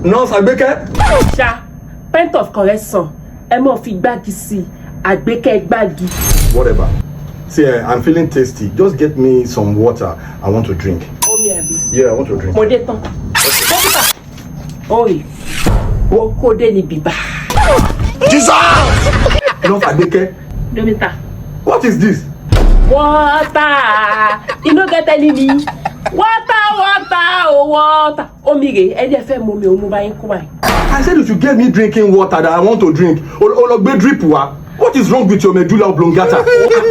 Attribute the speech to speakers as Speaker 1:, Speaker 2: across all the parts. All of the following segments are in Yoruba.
Speaker 1: Nurse Àgbékẹ́.
Speaker 2: Ṣá point of correction, ẹ mọ̀ fi gbági sí i, Àgbékẹ́ gbági.
Speaker 1: Whatever. See, I'm feeling thirsty. Just get me some water. I want to drink.
Speaker 2: Omi àbí?
Speaker 1: Yeah, I want to drink.
Speaker 2: Mo dé tán. Dókítà oye, mo kó dé ní bíbá.
Speaker 1: Nurse Àgbékẹ́,
Speaker 2: Dókítà.
Speaker 1: What is this?
Speaker 2: Water, you no get any me water, water o, water. Omi rè, ẹni ẹ fẹ́ mu omi, òun mú báyìí kó báyìí.
Speaker 1: I said you should get me drinking water that I want to drink. O lọ gbé drip wá. What is wrong with your medulla oblongata?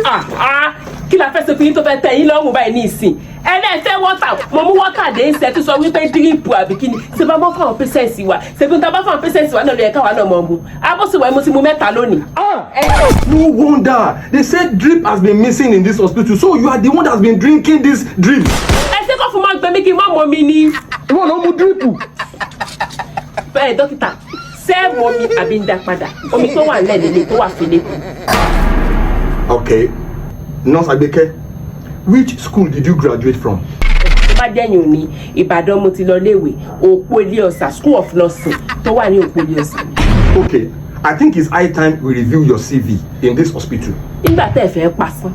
Speaker 2: Ah ah, kí la fẹ́ ṣe fún yín tó fẹ́ tẹ̀ yín lọ́rùn báyìí ní ìsìn? Ẹlẹ́fẹ́ fẹ́ water, mo mú water dé ń sẹ́ tó sọ wípé drip àbí kí ni? Ṣe bá mọ́ fáwọn patients wa? Ṣe bí n ta bá fáwọn patients wa náà ló yẹ káwa náà mọ̀ mu abọ́sùwà? Mo ti mu mẹ́ta lónìí.
Speaker 1: Ah, no wonder. They said drip has been missing in this hospital. So you are the one that's been drinking this drip.
Speaker 2: Ẹ ṣé kó fún máa gbẹ mí kí n má mọ mi ni?
Speaker 1: Ìwọ ló mu drip.
Speaker 2: Bẹ́ẹ̀ dókítà, sẹ́ẹ̀mù omi àbí ń dá padà? Omi tó wà nílẹ̀ lélẹ̀ tó wà fílẹ̀.
Speaker 1: Okay. Nurse Àgbékẹ́, which school did you graduate from?
Speaker 2: Tó bá jẹ́yìn òní, Ìbàdàn mo ti lọ léèwé, Òpó Ilé Ọ̀sà School of Nursing tó wà ní Òpó Ilé Ọ̀sà ni.
Speaker 1: Okay, I think it's high time we review your CV in this hospital.
Speaker 2: Nígbà tẹ́ ẹ fẹ́ pasán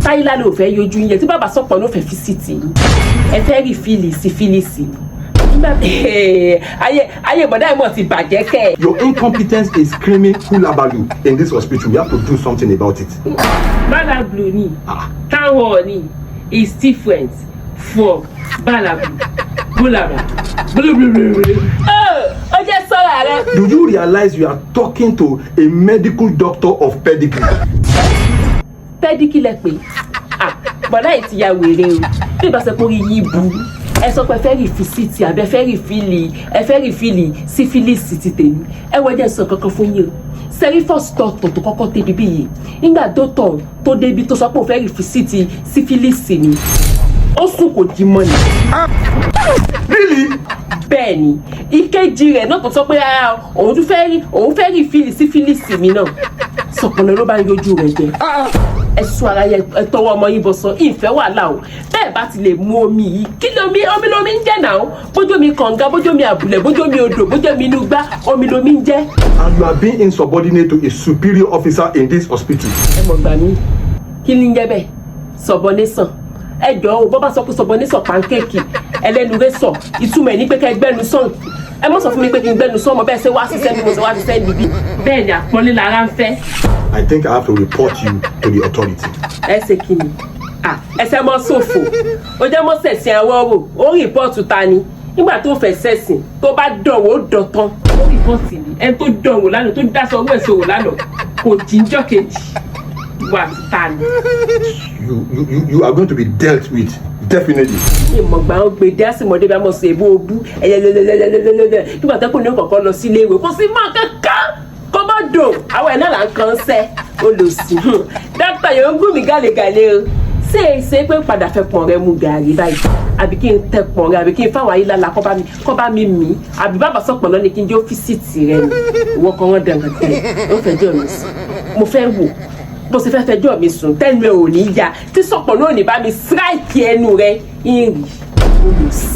Speaker 2: táyílá ló fẹ́ yọjú yẹn tí bàbá sọ̀pọ̀ ló fẹ́ fi sí tì yín, ẹ fẹ́ refill syphilis ni. Nígbà ayé ayé bọ̀dá ìmọ̀ ti bàjẹ́ kẹ́ ẹ̀.
Speaker 1: Your incompetence is screaming hullabaloo in this hospital. We have to do something about it.
Speaker 2: Balablu ni.
Speaker 1: Ah.
Speaker 2: Town hall ni is different from balabu bulaba blubblublu. Ó jẹ́ sọ́ra rẹ.
Speaker 1: Do you realize you are talking to a medical doctor of pedigree?
Speaker 2: Pedigree lẹ pé? Ah, bọ̀dá yìí ti ya wèrè o. Bí ìbá ṣe pé orí yìí burú, ẹ sọ pé ẹ fẹ́ revisit àbí ẹ fẹ́ refill, ẹ fẹ́ refill syphilis ti tèmi. Ẹ wọ ẹjẹ sọ kankan fún yín o. Sẹ́rí first doctor tó kọ́kọ́ débi bí yìí, nígbà tó tọ̀ tó débi tó sọ pé òun fẹ́ revisit syphilis ni, ó sùn kò jí mọ́ ni.
Speaker 1: Really?
Speaker 2: Bẹ́ẹ̀ ni. Ìkejì rẹ̀ náà tó sọ pé ah, òun tún fẹ́ rí, òun fẹ́ refill syphilis mi náà, sọ̀pọ̀nà ló bá ń yọjú rẹ̀ jẹ. Ẹ sún ara yẹ, ẹ tọwọ́ ọmọ yín bọ̀ sọ ìfẹ́ wàhálà o. Bẹ́ẹ̀ bá ti lè mu omi yìí, kí ni omi? Omi lomi ń jẹ́ náà. Bójú omi kànga, bójú omi àbùlẹ̀, bójú omi odò, bójú omi inú gbá, omi lomi ń jẹ́.
Speaker 1: And you are being insubordinate to a superior officer in this hospital.
Speaker 2: Ẹ mọ̀ gbà mí, kí ni ń jẹ́ bẹ́ẹ̀? Sọ̀bọ̀nẹ́sàn, ẹ jọ̀ọ́ o. Bọ́ bá sọ pé sọ̀bọ̀nẹ́sàn, pancake ẹlẹ́nu sọ, ìtumọ̀ ẹ̀ ní pé ká ẹ gbẹ́nu sọ̀n. Ẹ mọ̀ sọ fún mi pé kí n gbẹ́nu sọ̀n mọ́. Bẹ́ẹ̀ ṣe wá ṣiṣẹ́ bí mo ṣe wá ṣiṣẹ́ níbí, bẹ́ẹ̀ ni àpọ́nlé lára ń fẹ́.
Speaker 1: I think I have to report you to the authority.
Speaker 2: Ẹ ṣe kí ni? Ah, ẹsẹ̀ mọ́ ṣòfò, ó jẹ́ mọ́ sẹ̀sìn àwọn ọ̀rọ̀. Ó report ta ni nígbà tó fẹ́ sẹ̀sìn? Tó bá dọ̀wọ́, ó dọ̀tán. Ó report ni ẹni tó dọ̀wọ́ lánàá, tó dáṣọ owó ẹ̀sọ́ wò lánàá, kò jíjọ́ kejì wà ta ni.
Speaker 1: You are going to be dealt with, definitely.
Speaker 2: Ìmọ̀gbà ń gbé dé àsìmọ́dé bí a mọ̀ sí ebó obú ẹ̀yẹlẹlẹlẹlẹlẹ nígbà tó kù ní kọ̀ọ̀kan lọ sí ilé ìwé, kò sí mọ́ kankan kó má dùn àwọn ẹ̀ náà là ń kàn sẹ́ olùsí. Dókítà yóò ń gún mi gàlégàlé o. Ṣé é ṣe pé padà fẹ́ pọ̀n rẹ mu gàrí báyìí, àbí kí n tẹ pọ̀n rẹ, àbí kí n fáwọn ayélujára kọ́ bá mi mì í, àbí bàbá sọ̀pọ̀ náà ni kí n jẹ́ ọ́fíìsì rẹ ni? Ìwọ kan wọ́n dàn kàtẹ́ ó fẹjọ́ mi sùn. Mo fẹ́ wò bó ṣe fẹ́ fẹjọ́ mi sùn tẹ́nu ẹ ò ní ya tí sọ̀pọ̀ náà ò ní bá mi strike ẹnu rẹ ìrì olùsí.